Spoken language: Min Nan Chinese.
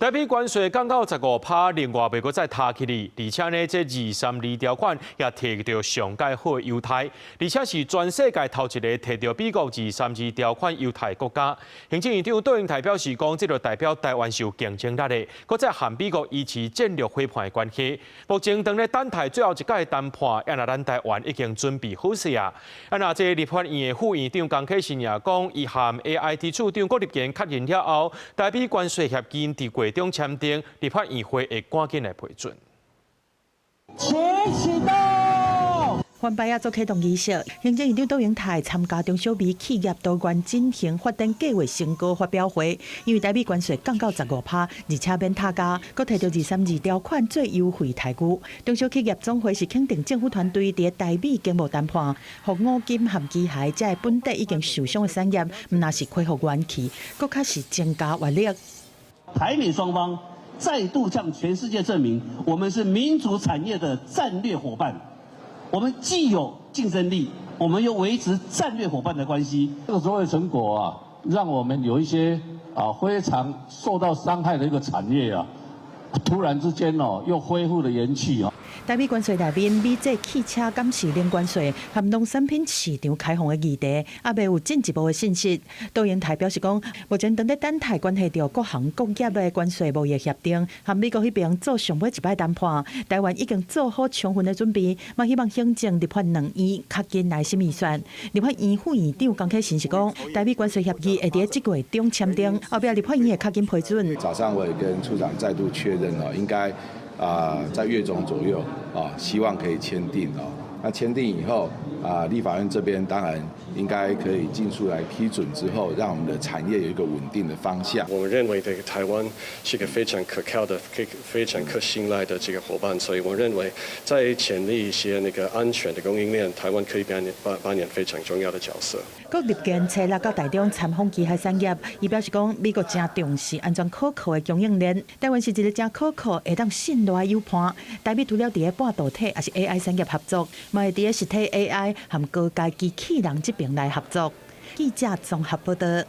台美關稅降到15趴，另外袂閣再踏起哩，而且呢，這232條款也提著上蓋好的優待，而且是全世界頭一个提著美國二三二條款優待國家。行政院長卓榮泰表示講，這就代表台灣是有競爭力的，閣再和美國維持戰略夥伴的關係。目前當咧等待最後一擺談判，也若咱台灣已經準備好勢啊。啊，若這立法院的副院長江啟臣也講，伊和 AIT 處長郭立堅確認了後，台美關稅協議佇月中簽訂，立法院會會趕緊來批准。請啟動。環保做啟動儀式，行政院長卓榮泰參加中小微企業多元轉型發展計劃成果發表會，因為台美關稅降到15趴，而且免特價，閣提著232條款做優惠待遇。中小企業總會是肯定政府團隊佇台美經貿談判，予五金和機械這个本底已經受傷的產業，毋但是恢復元氣，閣較是增加活力。台美雙方再度向全世界證明，我們是民主產業的戰略夥伴。我們既有競爭力，我們又維持戰略夥伴的關係。這個所謂成果啊，讓我們有一些啊非常受到傷害的一個產業啊，突然之間哦又恢復了元氣哦。台美關稅內面，美製汽車減稅零關稅和農產品市場開放的議題，猶未有進一步的信息。卓榮泰表示講，目前當咧等待關係著各行各業的關稅貿易協定，和美國彼邊做上尾一擺談判，台灣已經做好充分的準備，嘛希望行政立法兩院較緊來審預算。立法院副院長江啟臣是講，台美關稅協議會佇這個月中簽訂，後壁立法院會較緊批准。早上我也跟處長再度確認了，應該啊，在月中左右啊，希望可以簽訂哦。那簽訂以後啊，立法院這邊當然應該可以盡速來批准之後，讓我們的產業有一個穩定的方向。我們認為這個台灣是個非常可靠的、可非常可信賴的這個夥伴，所以我認為在建立一些那個安全的供應鏈，台灣可以扮演非常重要的角色。郭立堅初六到台中參訪機械產業，伊表示講，美國誠重視安全可靠的供應鏈，台灣是一個誠可靠、會當信賴的友伴。台美除了佇咧半導體，抑是 AI 產業合作，嘛會佇咧實體 AI 和高階機器人這邊來合作。記者綜合報道。